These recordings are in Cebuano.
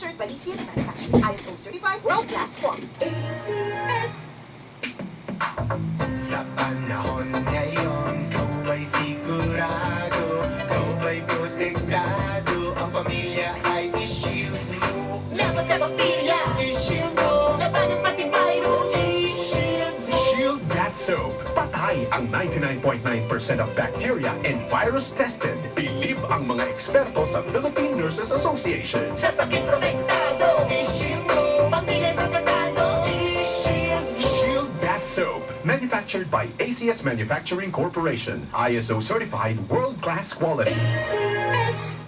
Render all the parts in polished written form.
Manufactured by ACS Manufacturing. ISO certified, world-class quality. ACS. Sa panahon ngayon, ikaw ay sigurado, ikaw ay protektado. Ang pamilya ay i-shield mo. Laban sa bakterya. I-shield mo. Laban ng pati virus. I-shield mo. Shield Bath Soap. Patay ang 99.9% of bacteria and virus tested. Bilib ang mga eksperto sa Philippine Nurses Association. Sa sakit protektado. I-shield mo. Pamilya protektado. I-shield mo. Shield Bath Soap. Manufactured by ACS Manufacturing Corporation. ISO certified, world-class quality. ACS.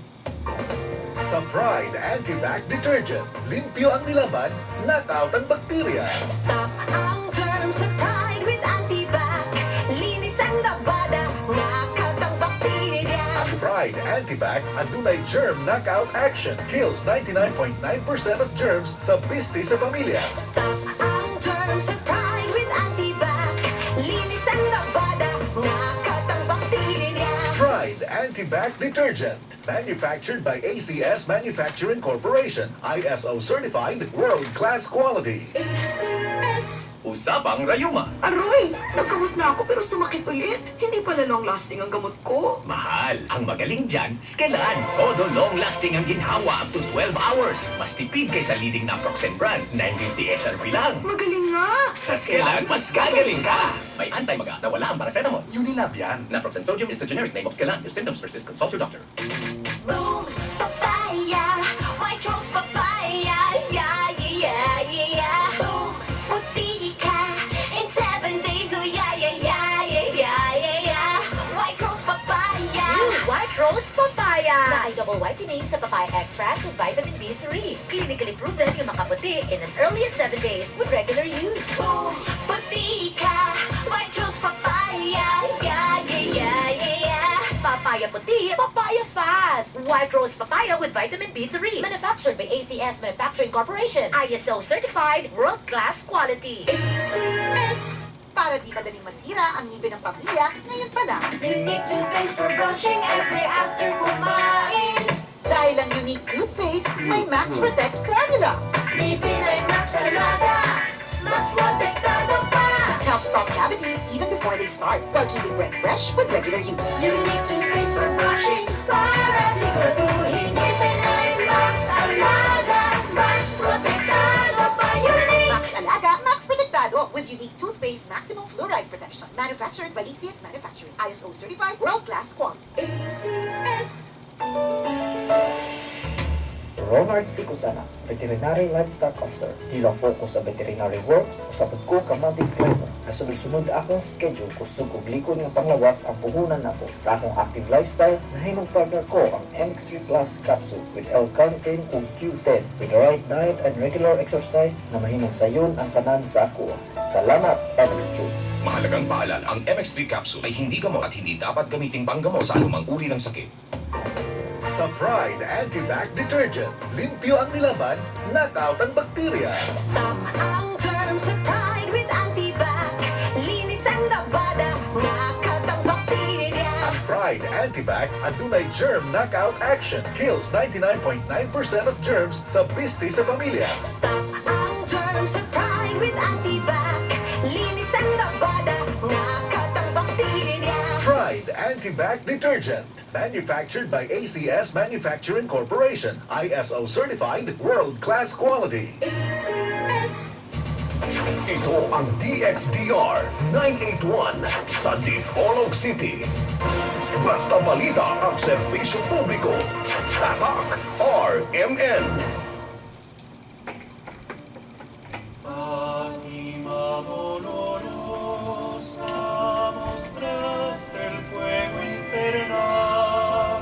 Sa Pride Anti-Bac Detergent, limpyo ang nilaban, knockout ang bakterya. Stop ang germs sa Pride with Antibac. Linis ang labada, knockout ang bakterya. Ang Pride Anti-Bac adunay germ knockout action. Kills 99.9% of germs sa bisti sa pamilya. Stop ang germs sa Pride with Antibac. Linis ang labada, knockout ang bakterya. Pride Anti-Bac Detergent. Manufactured by ACS Manufacturing Corporation. ISO certified, world-class quality. ACS. Usapang Rayuma. Aroy! Naggamot na ako pero sumakit ulit. Hindi pala long-lasting ang gamot ko. Mahal. Ang magaling dyan, Skelan. Todo long-lasting ang ginhawa up to 12 hours. Mas tipid kaysa leading naproxen brand. 950 SRP lang. Magaling nga! Sa Skelan, mas gagaling ka. May anti-maga na wala ang paracetamol. Unilab yan. Naproxen sodium is the generic name of Skelan. If symptoms persist, consult your doctor. Boom! Papaya! White Rose Papaya! Yeah! Boom! Puti ka in 7 days. Oh, yeah! White Rose Papaya! New White Rose Papaya! Naay double whitening sa papaya extracts with vitamin B3. Clinically proven yung makaputi in as early as 7 days with regular use. Boom! Puti ka! White Rose Papaya! Yeah! Papaya puti, papaya fast! White Rose Papaya with vitamin B3. Manufactured by ACS Manufacturing Corporation. ISO certified, world-class quality. ACS. Para di madaling masira ang ngipin ng pamilya, ngayon pa lang. Unique toothpaste for brushing every after kumain. Dahil ang Unique Toothpaste, may Max Protect formula. Ngipin ay Max Alaga, Max Protektado pa. Helps stop cavities even before they start, while keeping breath fresh with regular use. Unique toothpaste for brushing para siguraduhin ngipin ay Max Alaga, Max Protektado pa. Unique! Max Alaga, Max Protektado with Unique Toothpaste Maximum Fluoride Protection. Manufactured by ACS Manufacturing. ISO certified, world-class quality. ACS. Ronald C. Cusana, Veterinary Livestock Officer. Dila focus sa veterinary works, usa pud ko ka mountain climber. Kasunod-sunod akong schedule, kusog ug likon nga panglawas ang puhunan nako. Sa akong active lifestyle, nahimong partner ko ang MX3 Plus capsule with L-carnitine ug Q10. With the right diet and regular exercise, na mahimong sayon ang tanan sa ako. Salamat, MX3. Mahalagang paalala, ang MX3 capsule ay hindi gamot at hindi dapat gamiting panggamot sa anumang uri ng sakit. Sa Pride Anti-Bac Detergent, limpyo ang nilaban, knockout ang bakterya. Stop ang germs sa Pride with Antibac. Linis ang labada, knockout ang bakterya. Ang Pride Anti-Bac adunay germ knockout action. Kills 99.9% of germs sa bisti sa pamilya. Stop ang germs sa Pride with Antibac. Linis ang labada, knockout ang bakterya. Pride Anti-Bac Detergent. Manufactured by ACS Manufacturing Corporation. ISO certified, world-class quality. ACS. Ito ang DXDR 981 sa Dipolog City. Basta balita ang serbisyo publiko. Tatak RMN. Anima dolorosa, mostraste el fuego infernal,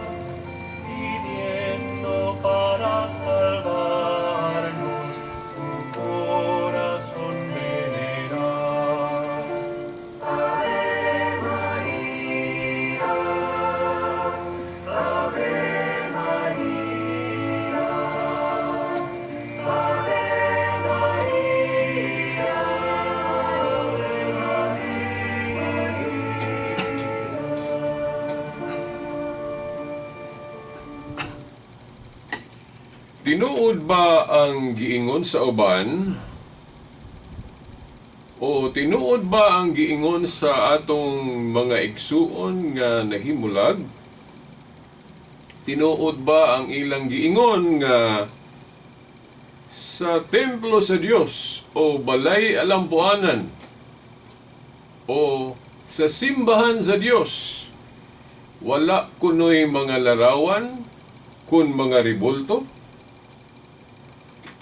pidiendo para salvarnos tu corazón veneral. Ave María, Ave María. Tinuod ba ang giingon sa uban o tinuod ba ang giingon sa atong mga igsuon nga nahimulag? Tinuod ba ang ilang giingon nga sa templo sa Dios o balay alampuanan o sa simbahan sa Dios wala kunoy mga larawan kun mga ribulto?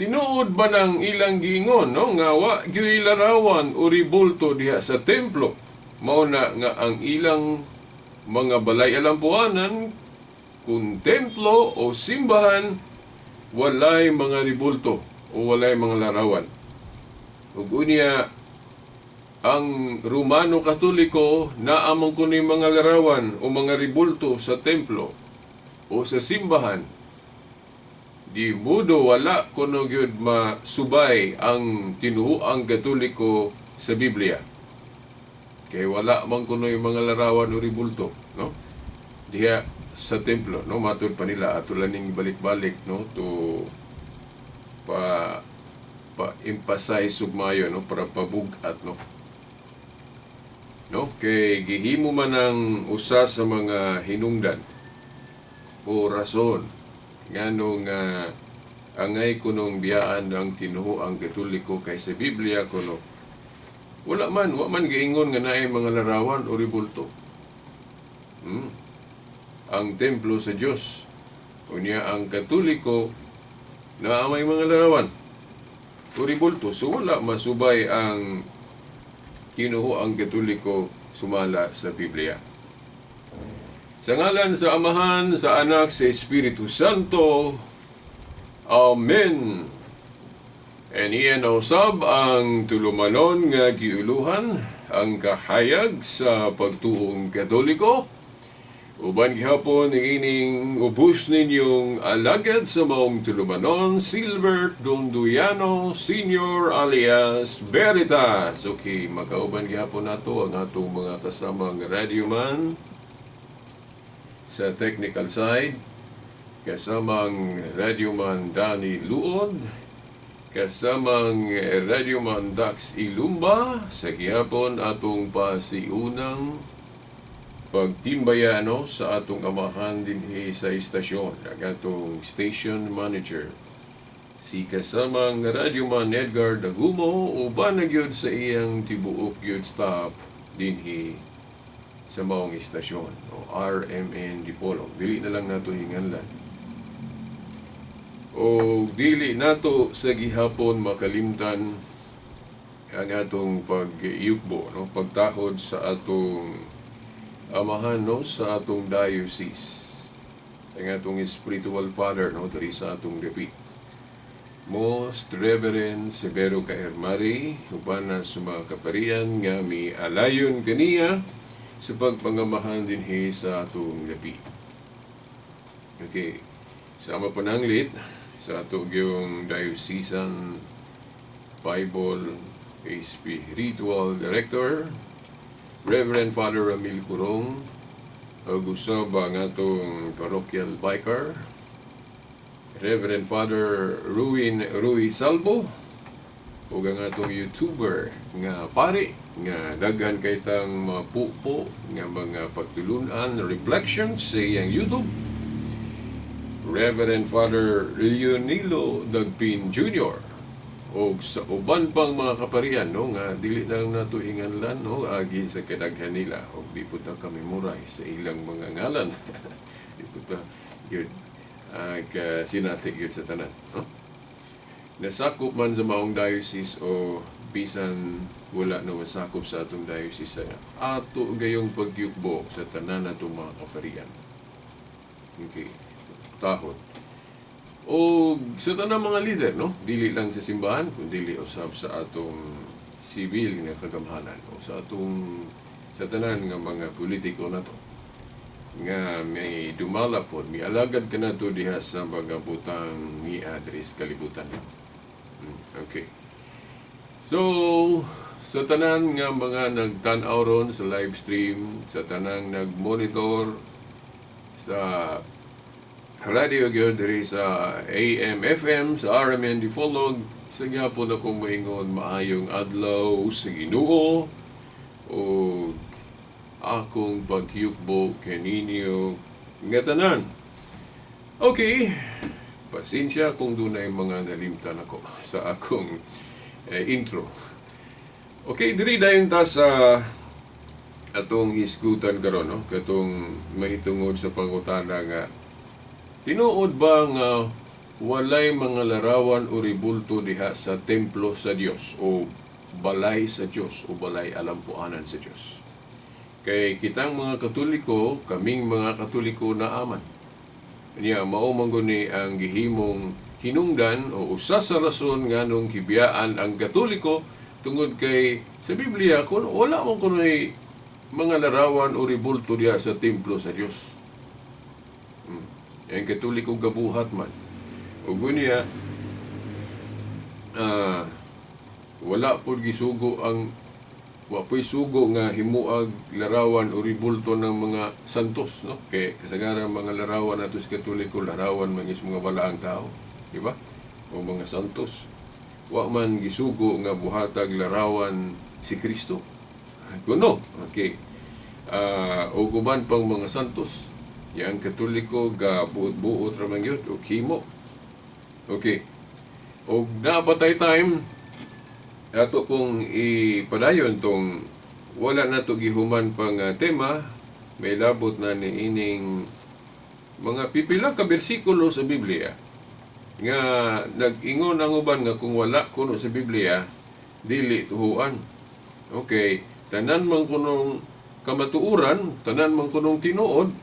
Tinuod ba ng ilang giingon, no, nga wa gyuy larawan o ribulto diha sa templo, mao na nga ang ilang mga balay alampuanan kun templo o simbahan walay mga ribulto o walay mga larawan? Ug unya ang Romano Katoliko, naa man kunoy mga larawan o mga ribulto sa templo o sa simbahan. Di mudo wala kuno gyud masubay ang tinuoang Katoliko sa Biblia. Kay wala man kunoy mga larawan o ribulto, no, diha sa templo, no? Matud pa nila, ato lang ning balik-balik, no, to pa pa emphasize ug maayo, no, para pabug-at, no, kay gihimo man ang usa sa mga hinungdan o rason nganong angay kunong biyaan ang tinuoang Katoliko kaysa Biblia kuno wala man giingon nga naay mga larawan o ribulto ang templo sa Dios. Unya ang Katoliko, naa may mga larawan o ribulto, so wala masubay ang tinuoang Katoliko sumala sa Biblia. Sa ngalan sa Amahan, sa Anak, sa Espiritu Santo. Amen. And iyan usab ang tulumanon nga giuluhan ang kahayag sa pagtuong Katoliko. Uban gihapon ng ining ubos ninyong alagad sa maong tulumanon, Silbert Donduyano Senior alias Veritas. Okay, makauban gihapon nato ang atong mga kasamang radyoman sa technical side, kasamang radyoman Danny Luod, kasamang radyoman Dax Ilumba, sa gihapon atong pasiunang pagtimbayano sa atong amahan dinhi sa istasyon, ang atong station manager, si kasamang radyoman Edgar Dagumo, uban na gyud sa iyang tibuok gyud staff dinhi sa maong istasyon o RMN Dipolog. Dili na lang nato hinganlan. O dili nato sa gihapon makalimtan ang atong pagyukbo, no, pagtahod sa atong amahan, no, sa atong diocese, ang atong spiritual father, no, diri sa atong gabi. Most Reverend Severo Caermari, uban na sa mga kaparian nga mi alayon kaniya sa pagpangamahan dinhi sa atong labi. Okay. Sama pananglit sa ato yung Diocesan Bible Spiritual Director, Reverend Father Ramil Curong, ug usab ang atong parochial vicar, Reverend Father Ruin Rui Salvo, ug ang atong YouTuber nga pari nga daghan kay tang mapupo nga mga pagtulunan, reflections sa iyang YouTube, Reverend Father Leonilo Dagpin Jr., o sa uban pang mga kaparian, no, nga dili lang nato hinganlan, no, agi sa kadaghan nila og di pud ta ka-memorize sa ilang mga ngalan, di pud ta gyud ag sinati gyud sa tanan, no? Nasakop man sa maong diocese o bisan wala na masakop sa atong diocese, sa ato gayong pagyukbo sa tanan natong mga kaparian. Okay. Tahod. O sa tanang mga leader, no? Dili lang sa simbahan, kundi usab sa atong sibil nga kagamhanan o sa atong sa tanan nga mga politiko nato nga may dumala pod, may alagad kanato diha sa mga butang ni address kalibutan. Okay. So, sa tanan nga mga nagtan-aw ron sa live stream, sa tanang nag-monitor sa radio gyud diri sa AM FM sa RMN Dipolog. Sa gihapon akong maingon, maayong adlaw sa Ginoo o akong pagyukbo kaninyo nga tanan. Okay, pasensya kung dunay mga nalimtan ako sa akong intro. Okay, diri dayon ta sa atong hisgutan karon, no, katong mahitungod sa pangutana nga tinuod ba nga walay mga larawan o ribulto diha sa templo sa Dios o balay sa Dios o balay alampuanan sa Dios? Kay kitang mga Katoliko, kaming mga Katoliko na aman. Niya mao man guni ang gihimong hinungdan o usa sa rason nganong gibiyaan ang Katoliko tungod kay sa Biblia kun wala man kunoy mga larawan o ribulto diha sa templo sa Dios. Ang Katoliko gabuhat man. Ug unya wala pod gisugo ang wa po'y sugo nga himuag larawan o ribulto ng mga santos, no? Kay kasagaran mga larawan nato sa Katoliko, larawan man is mga balaang tao, di ba? O mga santos. Wa man gisugo nga buhatag larawan si Kristo. Kuno, okay. O uban pang mga santos. Yang Katoliko ga buot-buot ra man gyud og himo. Okay. Og napatay time ato pong ipadayon tong wala na to gihuman pang tema, may labot na ni ining mga pipila ka bersikulo sa Biblia nga nag-ingon ang uban nga kung wala kuno sa Biblia dili tuhuan. Okay, tanan man kunong kamatuoran, tanan man kunong tinuod,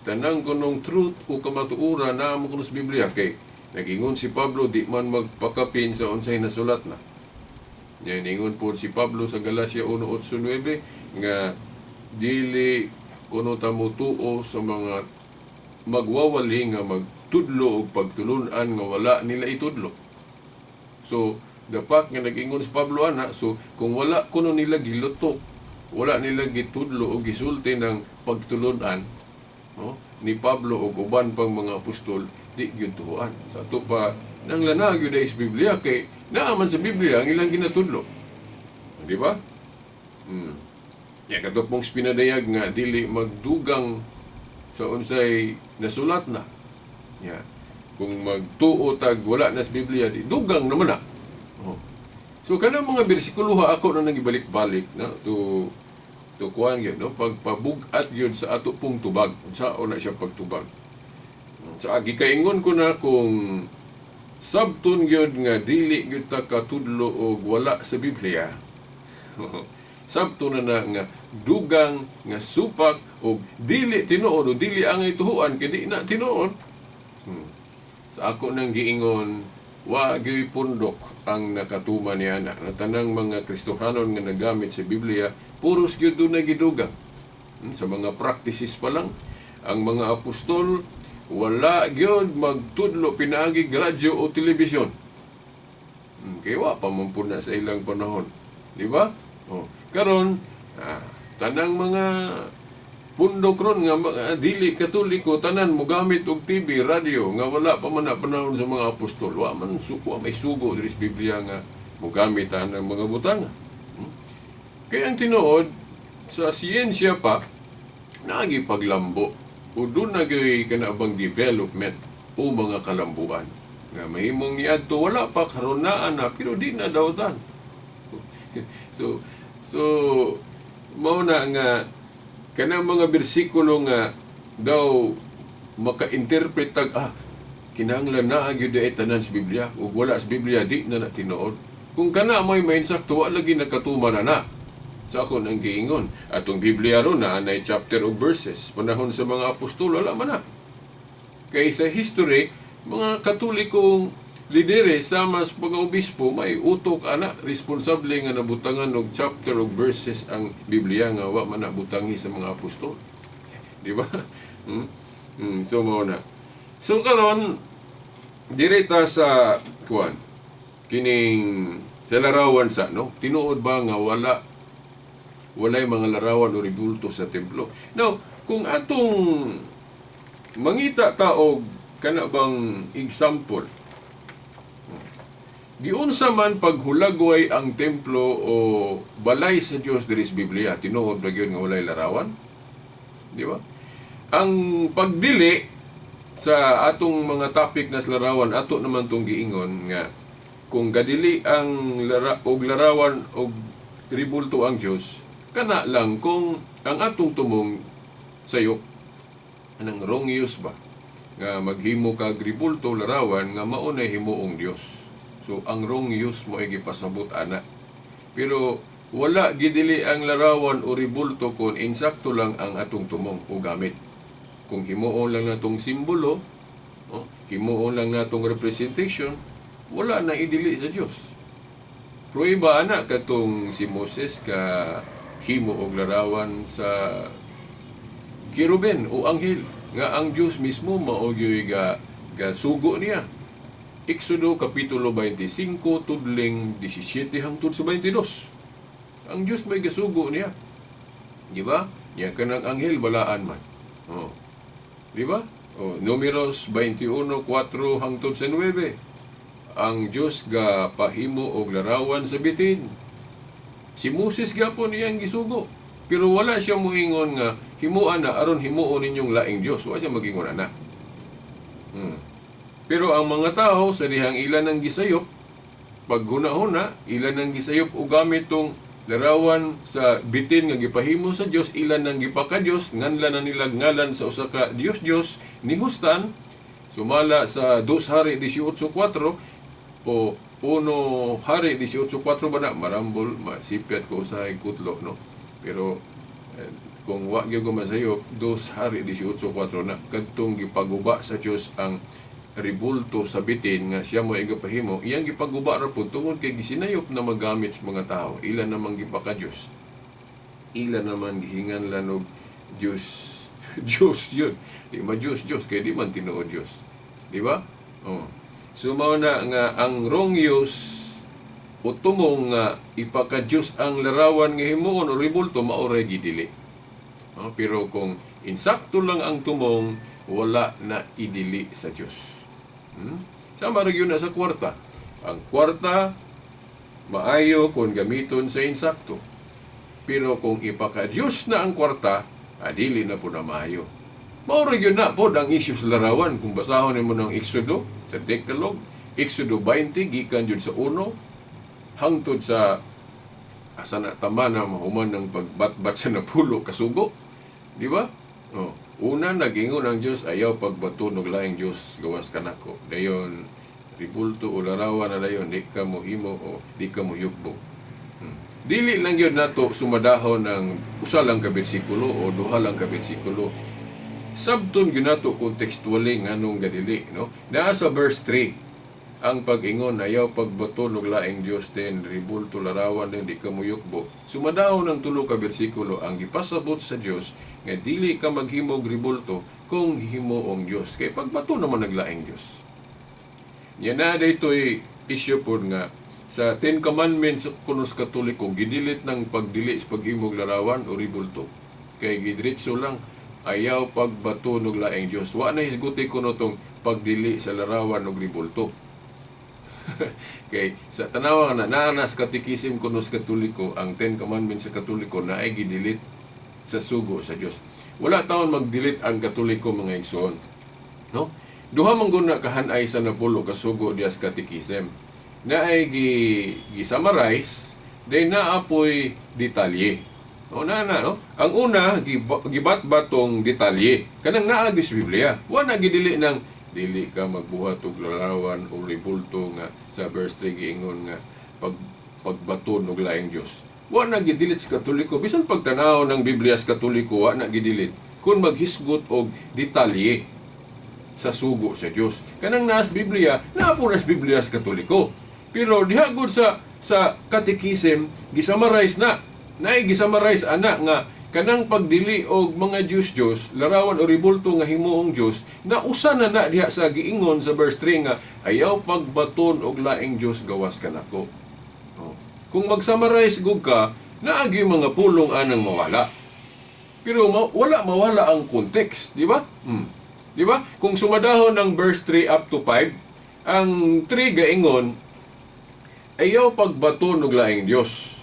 tanan kunong truth o kamatuoran naa man kuno sa Biblia. Kay nag-ingon si Pablo, di man magpakapin sa unsay nasulat na. Yan, ingon po si Pablo sa Galacia 1:8-9 nga dili kuno ta motuo sa mga magwawali nga magtudlo og pagtulun-an nga wala nila itudlo. So, the fact nga nag-ingon si Pablo ana, so kung wala kuno nila gilutok, wala nila gitudlo o gisulti ng pagtulun-an, no, ni Pablo og uban pang mga apostol, di gyud tuohan. Sa ato pa nang lanag gyud ay sa Biblia kay naa man sa Biblia ang ilang ginatudlo. Di ba? Ya kato pong pinadayag nga dili magdugang sa unsay nasulat na. Ya. Kung magtuo tag wala na sa Biblia, di dugang naman na. Oh. So kanang mga bersikulo ha, ako na nangibalik-balik na to kuan gyud, no, pagpabug-at gyud sa ato pong tubag. Unsaon na siya pagtubag? Sa gikaingon ko na kung sabton gyud nga dili gyud ta katudlo og wala sa Biblia. Sabton na na nga dugang nga supak og dili tinuod o dili angay tuhuan kay di na tinuod. Sa ako nang giingon, wa gyoy pundok ang nakatuma niya na. Na tanang mga Kristohanon nga nagamit sa Biblia, puros gyud dunay gidugang. Sa mga practices pa lang, ang mga apostol wala gyud magtudlo pinaagi radyo o telebisyon. Kay wa pa man pud na sa ilang panahon, di ba? Oh. Karon, tanang mga pundok ron nga dili Katoliko tanan mogamit og TV, radyo nga wala pa man na panahon sa mga apostol. Wa man wa may sugo diri sa Biblia nga mogamit ang mga butanga. Kaya ang tinuod sa siyensya pa naagi paglambo o doon na gyoy kanabang development o mga kalambuan nga mahimong niadto wala pa karon naa na pero di na dawtan. So mao na nga kanang mga bersikulo nga daw maka-interpret tag kinahanglan naa gyud ay tanan sa Biblia ug wala sa Biblia di na na tinuod. Kung kana may mainsakto wa lagi nakatuma na na. Sa ako nang giingon atong Biblia ron na anay chapter o verses panahon sa mga apostol wala man na. Kay sa history mga Katolikong lidere sama sa mga obispo may utok ana responsable nga nabutangan og chapter og verses ang Biblia nga wa man nabutangi sa mga apostol. Di ba? So mao na. So karon direkta sa kuan kining sa larawan sa no, tinuod ba nga walay mga larawan o ribulto sa templo? Now, kung atong Mangita ta og kana bang example. Giunsa man paghulagway ang templo o balay sa Dios diri sa Biblia, tinuod ba gyud nga walay larawan? Di ba? Ang pagdili sa atong mga topic na sa larawan, ato naman tong giingon nga kung gadili ang og larawan og ribulto ang Dios, kana lang kung ang atong tumong sayop, anang wrong use ba nga maghimo kag ribulto, larawan nga mao na himuong Dios. So ang wrong use mo ay gipasabot ana. Pero wala gidili ang larawan o ribulto kung insakto lang ang atong tumong o gamit. Kung himuon lang natong simbolo, oh, himuon lang natong representation, wala na idili sa Dios. Prueba ana katong si Moses ka himo og larawan sa kerubin o anghel nga ang Dios mismo mao gyud ga gasugo niya. Exodo kapitulo 25 tudling 17 hangtod sa 22. Ang Dios may gasugo niya. Di ba? Niya kanang anghel balaan man. Oh. Di ba? Oh, Numeros 21:4 hangtod sa 9. Ang Dios ga pahimo og larawan sa bitin. Si Moses gyapon iyang gisugo. Pero wala siya moingon nga himuan na aron himuon ninyong laing Dios. Wala siya magingon ana. Pero ang mga tao sa dihang ilan ang gisayop, paghuna-huna, ilan ang gisayop o gamit tong larawan sa bitin nga gipahimo sa Dios, ilan ang gipaka-Dios, nganlan na nila ngalan sa usa ka Dios-Dios ni Hustan, sumala sa 2 Hari 18:4 o 1 Hari 18:4 ba na, marambol, masipyat ko usahay kutlo, no? Pero kung wa gyud ko masayop, 2 Hari 18:4 na kadtong gipaguba sa Dios ang ribulto sa bitin nga siya mo igapahimo, iyang gipaguba ra pud tungod kay gisinayop na magamit sa mga tao. Ilan namang gipaka-Dios, ilan naman gihinganlan og Dios. Dios yun, di ma Dios Dios kay di man tinuod Dios, di ba? Oh. So mao na nga ang wrong use o tumong nga ipaka-Dios ang larawan nga himuon o ribulto, mao ra gidili. Oh, pero kung insakto lang ang tumong, wala na idili sa Dios. Sama ra gyud na sa kwarta. Ang kwarta maayo kung gamiton sa insakto. Pero kung ipaka-Dios na ang kwarta, adili na po na maayo. Mao ra gyud na pod ang issue sa larawan. Kung basahon nimo ng Exodo sa Decalogue, Exodo 20 gikan jud sa 1 hangtod sa asa na tama na mahuman ng pagbatbat sa napulo kasugo. Di ba? Oh. Una, nag-ingon ang Diyos, ayaw pagbato og laing Diyos gawas kanako. Dayon, ribulto o larawan na dayon, di ka mohimo o di ka moyugbo. Dili lang yun nato sumadahon ng usa lang ka bersikulo o duha lang ka bersikulo. Sabton gyud nato contextually nganong gadili, no? Naa sa verse 3 ang pag-ingon ayaw pagbato og laing Dios, den ribulto larawan, den di ka moyukbo. Sumadahon ng tulo ka bersikulo ang gipasabot sa Dios nga dili ka maghimog ribulto kung himuong Dios kay pagbato naman naglaing Dios. Nya na daytoy issue pod nga sa Ten Commandments kuno sa Katoliko gidilit ng pagdili sa paghimog larawan o ribulto kay gidiretso lang ayaw pagbato og laing Dios. Wa na hisguti kuno tong pagdili sa larawan og ribulto. Kay sa tanawa nga na naa sa katikisim kuno sa Katoliko ang Ten Commandments sa Katoliko na ay gidelete sa sugo sa Dios. Wala taon mag-delete ang Katoliko, mga igsoon, no? Duha man gud na kahanay sa napulo kasugo diya sa katikisim. Na ay gi-summarize, day naapoy detalye. O na na, no? Ang una gibatbat tong detalye. Kanang naa gyud sa Biblia. Wa na gidili ng dili ka magbuhat og larawan o ribulto nga sa verse 3 giingon nga pagbaton og laing Dios. Wa na gidilit sa Katoliko. Bisan pagtanaw ng Biblia sa Katoliko, wa na gidilit. Kung maghisgot og detalye sa sugo sa Dios. Kanang naas Biblia, naa po nas Biblia sa Katoliko. Pero diha gud sa Catechism gisummarize na. Naay gisummarize ana nga kanang pagdili og mga Diyos-Diyos, larawan o ribulto nga himuong Diyos, na usa na na diha sa giingon sa verse 3 nga ayaw pagbaton og laing Diyos gawas kanako. Oh. Kung mag-summarize gug ka, naagi mga pulong anang mawala. Pero wala mawala ang context, di ba? Di ba? Kung sumadahon ng verse 3 up to 5, ang 3 gaingon, ayaw pagbato og laing Dios.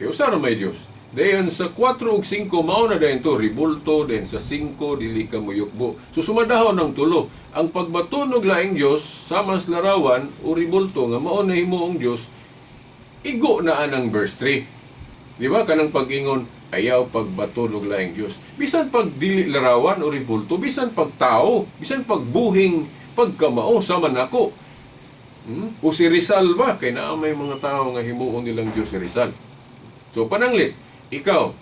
Kay usa ra may Dios. Dayon sa 4 ug 5 mao na dayon to ribulto, dayon sa 5 dili ka moyukbo. So sumadahon ng tulo. Ang pagbato og laing Dios sama sa larawan o ribulto nga mao na himuong Dios, igo na anang verse 3. Di ba kanang pag-ingon ayaw pagbato og laing Dios. Bisan pag dili larawan o ribulto, bisan pag tao, bisan pagbuhing pagkamao sama nako. O si Rizal ba? Kay naa may mga tao nga himuon nilang Dios si Rizal. So pananglit, ikaw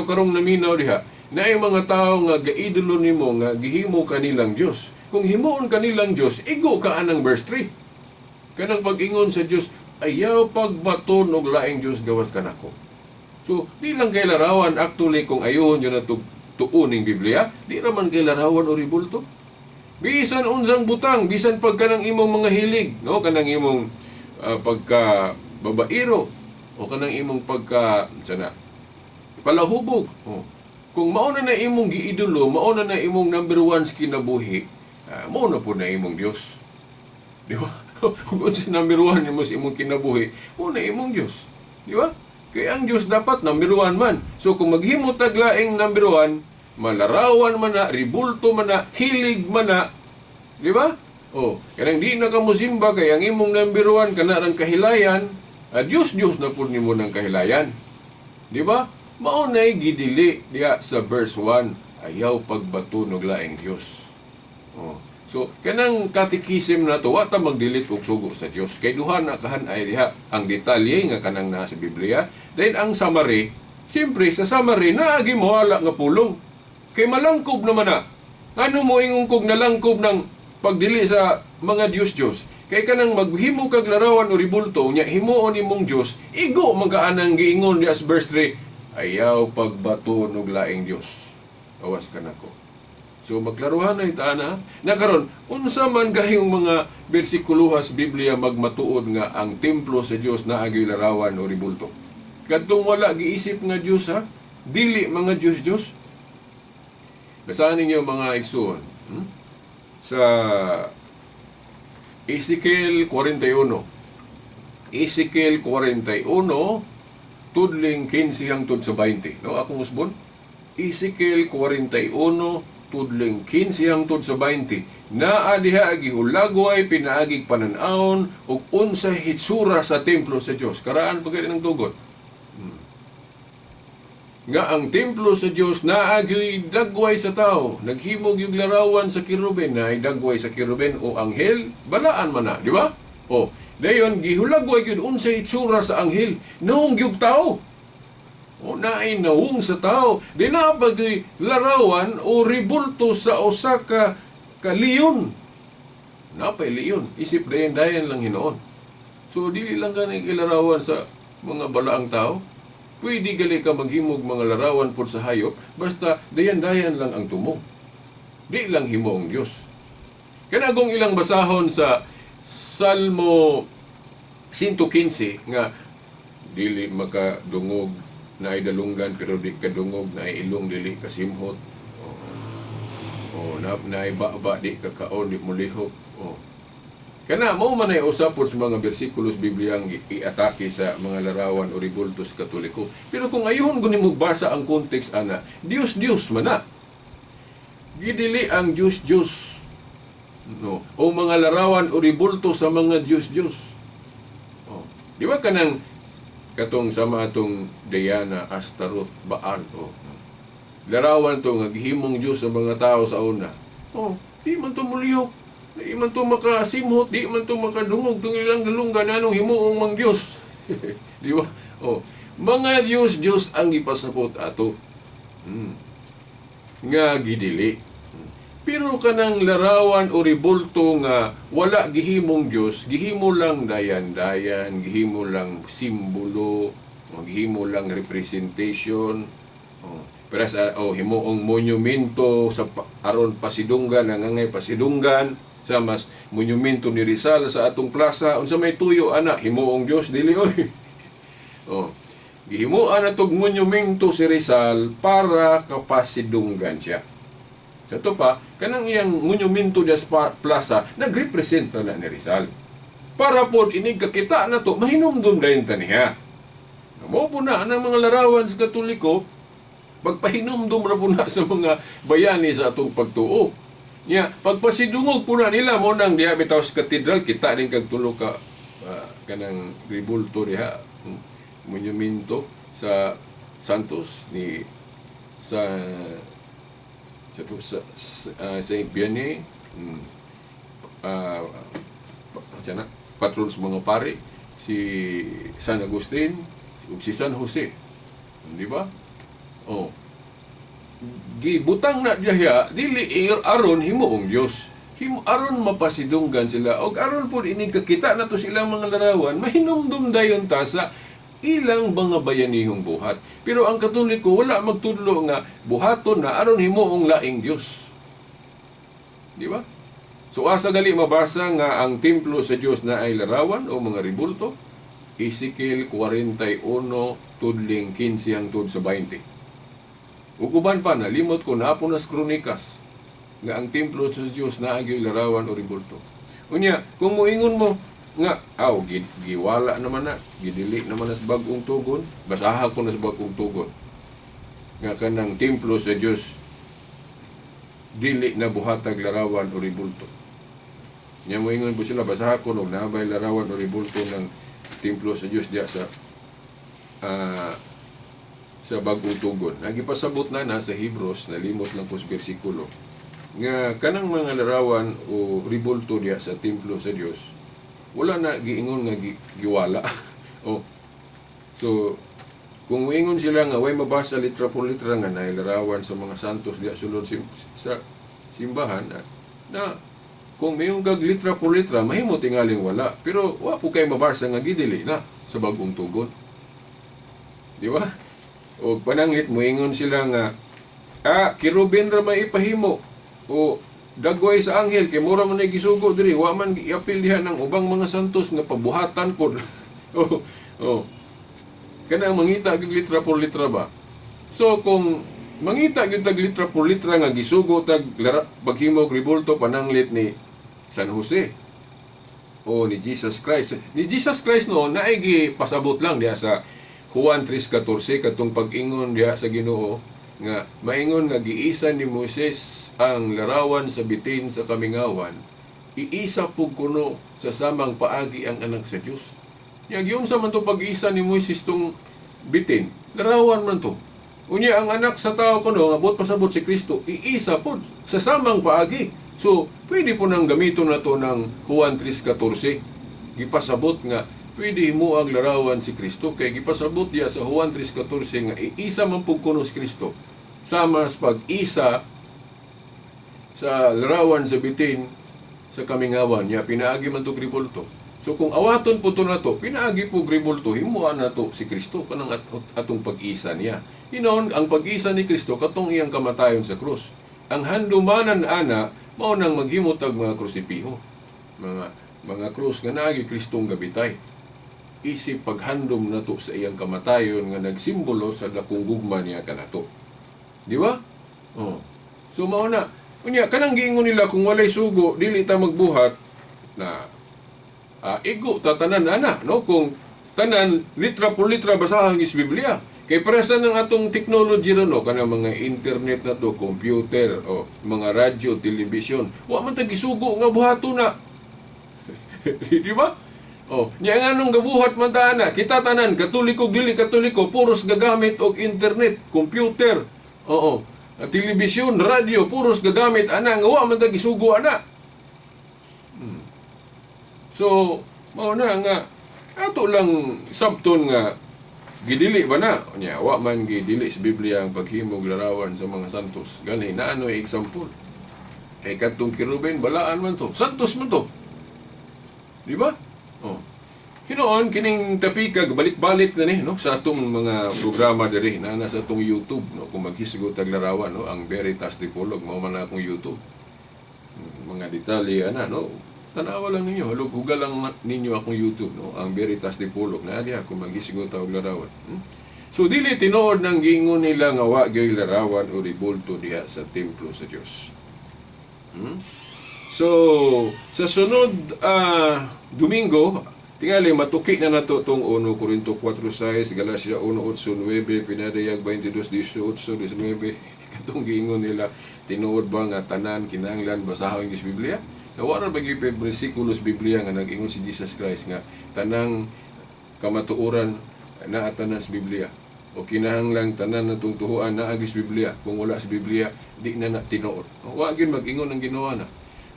karong naminaw diha, naay mga tao nga gaidolo nimo nga gihimo kanilang Dios. Kung himuon kanilang Dios, igo ka anang verse 3. Kanang pag-ingon sa Dios, ayaw pagbaton og laing Dios gawas kanako. So, di lang kay larawan actually kung ayon yun na tuon ning Biblia, di raman kay larawan o ribulto. Bisan unsang butang, bisan pagka ng imong mga hilig, no, kanang imong pagka babaero o kanang imong pagka sana palahubog. Oh. Kung mao na na imong giidolo, mao na na imong number one sa kinabuhi, mao na po na imong Dios. Di ba? Kung unsa number one nimo sa imong kinabuhi, mao na imong Dios. Di ba? Kaya ang Dios dapat number one man. So kung maghimo tag laing number one, malarawan man na, ribulto man na, hilig man na, di ba? O, kanang di na ka mosimba kay ang imong number one kana rang kahilayan, Dios Dios na pud nimo ng kahilayan. Di ba? Mao nay gidili diha sa verse 1, ayaw pagbato og laing Dios. Oh. So, kanang catechism na to, wa ta magdelete og sugo sa Dios. Kay duha na kahan-ay diha ang detalye nga kanang naa sa Biblia. Then ang summary, siyempre sa summary naagi mohala nga pulong. Kay malangkob naman na. Ano mo ingon kog nalangkob ng pagdili sa mga Dios-Dios? Kay kanang maghimo kag larawan o ribulto nya himuon nimong Dios, igo man ka anang giingon diha sa verse 3, ayaw pagbato og laing Dios. Awas ka nako. So magklaruhan na ita na. Nakaron, unsa man gayong mga bersikulohas Biblia magmatuod nga ang templo sa Dios naagay larawan o ribulto? Kadtong wala giisip nga Dios ha, dili mga Dios-Dios. Basahan ninyo mga igsoon. Sa Ezekiel 41. Ezekiel 41 tudling 15 hangtod sa 20. No, akong usbon. Ezekiel 41 tudling 15 hangtod sa 20. Naa diha gihulagway pinaagig panan-awon ug unsa hitsura sa templo sa Dios. Karaan pa ng tugot. Nga ang templo sa Dios naagyoy dagway sa tao. Naghimog yung larawan sa kerubin, naay dagway sa kerubin o anghel, balaan man na, di ba? O, dayon gihulagway gyud unsa itsura sa anghel, naong gyud tao. O naay naong sa tao. Di na pagyoy larawan o ribulto sa usa ka leon. Napay leon, isip dayon-dayon lang hinuon. So dili lang ka ilarawan sa mga balaang tao. Pwede gali ka maghimog mga larawan po sa hayop, basta dayan-dayan lang ang tumong. Di lang himo ang Diyos. Kanagong ilang basahon sa Salmo 115 nga dili makadungog na ay dalunggan pero di kadungog na ay ilong dili kasimhot. O, na ay baba di kakaon di mulihok. O. Kana mao man ay usa pod sa mga bersikulos Biblia ang iatake sa mga larawan o ribultos Katoliko. Pero kung ayuhon guni mo basa ang context ana, Dios Dios man na. Gidili ang Dios Dios. No, o mga larawan o ribulto sa mga Dios Dios. Oh. Di ba kanang katong sama atong Diana, Astaroth, Baal, oh. Larawan to nga gihimong Dios sa mga tao sa una. Oh, di man to mulihok. Di man to makasimhot, di man to makadungog tung ilang dalunggan anong himuong mang Dios. Di ba? Oh, mga Dios Dios ang gipasabot ato. Nga gidili. Pero kanang larawan o ribulto nga wala gihimong Dios, gihimo lang dayan-dayan, gihimo lang simbolo, o gihimo lang representation. Oh, pero sa himuong monumento sa aron pasidunggan, nangangay pasidunggan sa mas monumento ni Rizal sa atong plaza, unsa may tuyo ana himuong Dios dili oy. Oh, gihimuan atog monumento si Rizal para kapasidunggan siya. Sa to pa, kanang iyang monumento diya sa plaza, nagrepresent na na ni Rizal. Para pod inig kakita na to, mahinumdum dayon ta niya. Mao po na ang mga larawan sa Katoliko, pagpahinumdum ra po na sa mga bayani sa atong pagtuo. Nya, pagpasidungog po na nila mo nang diha bitaw sa katedral, kita din kag tulo ka kanang ribulto diha, monumento sa Santos ni sa sa sa Saint Vianney, na, patron sa mga pare, si San Agustin, ug si San Jose. Di ba? Oh. Gibutang na diha dili aron himuong Dios. Himo aron mapasidunggan sila og aron pud inig kakita nato silang mga larawan, mahinumdum dayon ta sa ilang mga bayanihong buhat. Pero ang Katoliko wala magtudlo nga buhaton na aron himuong laing Dios. Di ba? So asa gali mabasa nga ang templo sa Dios na ay larawan o mga ribulto? Ezekiel 41 tudling 15 hangtod sa 20. Ug uban pa, nalimot ko na nas Kronikas nga ang templo sa Dios na ay larawan o ribulto. Unya, kung moingon mo nga aw giwala naman na, gidili naman na sa bag-ong tugon, basaha ko na sa bag-ong tugon nga kanang templo sa Dios dili na buhatag larawan o ribulto. Nya moingon po sila, basaha ko og naabay larawan o ribulto ng templo sa Dios diya sa sa bag-ong tugon. Nagipasabot na na sa Hebrews, nalimot lang ko sa bersikulo, nga kanang mga larawan o ribulto diya sa templo sa Dios, wala na giingon nga giwala. Oh. So, kung moingon sila nga way mabasa litra por litra nga naay larawan sa mga santos diya sulod sa simbahan, na kung mayong kag litra por litra, mahimo tingaling wala. Pero wa po kay mabasa nga gidili na sa bag-ong tugon. Di ba? O pananglit moingon sila nga kerubin ra may ipahimo o dagway sa anghel kay mura man ay gisugo diri, wa man giapil diha ng ubang mga santos nga pabuhatan pod. Oh, oh. Kanang mangita gyud litra por litra ba? So kung mangita gyud tag litra por litra nga gisugo tag paghimog ribulto pananglit ni San Jose o ni Jesus Christ. Ni Jesus Christ noon naay gipasabot lang diha sa Juan 3:14 katong pag-ingon diha sa Ginoo nga maingon nga giisa ni Moises ang larawan sa bitin sa kamingawan, iisa pug kuno sa samang paagi ang anak sa Dios. Nya giunsa man to pag-isa ni Moises tong bitin, larawan man to. Unya ang anak sa tao kuno nga buot pasabot si Kristo, iisa pod sa samang paagi. So pwede po nang gamiton nato ng Juan 3:14. Gipasabot nga pwede mo ang larawan si Kristo kay gipasabot diya sa Juan 3:14 nga iisa man pug kuno si Kristo sama sa pag-isa sa larawan sa bitin sa kamingawan niya pinaagi man to ribulto. So kung awaton po to nato, pinaagi po ribulto, himuan nato si Kristo kanang atong pag-isa niya. Hinoon ang pag-isa ni Kristo katong iyang kamatayon sa krus. Ang handumanan ana mao nang maghimot og mga krusipiho, mga krus nga naagi Kristong gabitay. Isip paghandom nato sa iyang kamatayon nga nagsimbolo sa dakong gugma niya kanato. Di ba? Oh. So mao na. Unya kanang giingon nila kung walay sugo dili ta magbuhat na igo ta tanan ana, no? Kung tanan litra por litra basahan is Biblia. Kay presa ng atong technology ron, no, kanang mga internet na to, computer o mga radyo, telebisyon, wa man ta gisugo nga buhaton na. Di ba? Oh, nya nganong gabuhat man ta ana, kita tanan Katoliko dili Katoliko puros gagamit og internet, computer. Oo. Telebisyon, radyo, puros gagamit ana nga wa man ta gisugo ana. So, mao na nga ato lang sabton nga gidili ba na? Nya wa man gidili sa Biblia ang paghimog larawan sa mga santos. Gani naanoy example. Kay kadtong kerubin balaan man to, santos man to. Di ba? Oh. Hinoon kining tapika balik-balik na ni, no, sa atong mga programa diri na nasa atong YouTube, no, kung maghisgot tag larawan, no, ang Veritas Dipolog mao man akong YouTube. Mga detalye ana, no. Tanawa lang ninyo, halughuga lang ninyo akong YouTube, no, ang Veritas Dipolog na diha kung maghisgot og larawan. So dili tinuod nang giingon nila nga wa gyoy larawan o ribulto diha sa templo sa Dios. So, sa sunod Domingo, tingali matuki na nato tong 1 Corinto 4:6, Galacia 1:8-9, Pinadayag 22:18, 19. Katong giingon nila, tinuod ba nga tanan kinahanglan basahon sa Biblia? Nawa ra ba gyud bersikulos Biblia nga nag-ingon si Jesus Christ nga tanang kamatuoran naa tanan sa Biblia? O kinahanglang tanan natong tuhuan naa sa Biblia? Kung wala sa Biblia, di na na tinuod. Wa gyud mag-ingon ang Ginoo na.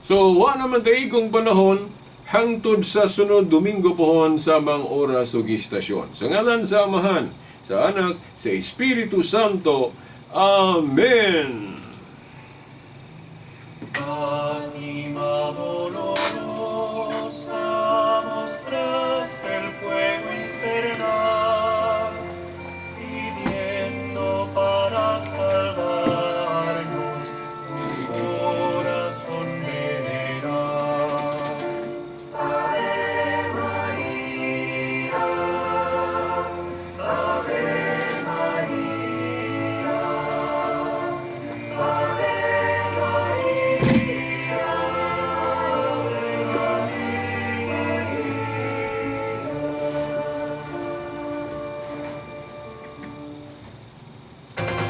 So, wa naman taigong panahon hangtod sa sunod Domingo pohon sa mga oras ug istasyon. Sa ngalan sa Amahan, sa Anak, sa Espiritu Santo. Amen. Anima dolorosa, mostraste el fuego infernal, pidiendo para salvarnos tu corazón veneral. Ave María, Ave María, Ave María, Ave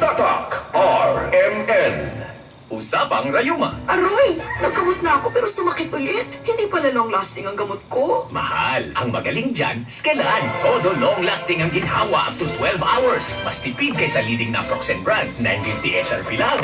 Tatak RMN. Usapang Rayuma. Aroy! Nagkamot na ako pero sumakit ulit. Hindi pala long-lasting ang gamot ko. Mahal. Ang magaling dyan, Skelan. Todo long-lasting ang ginhawa up to 12 hours. Mas tipid kaysa leading naproxen brand. 950 SRP lang.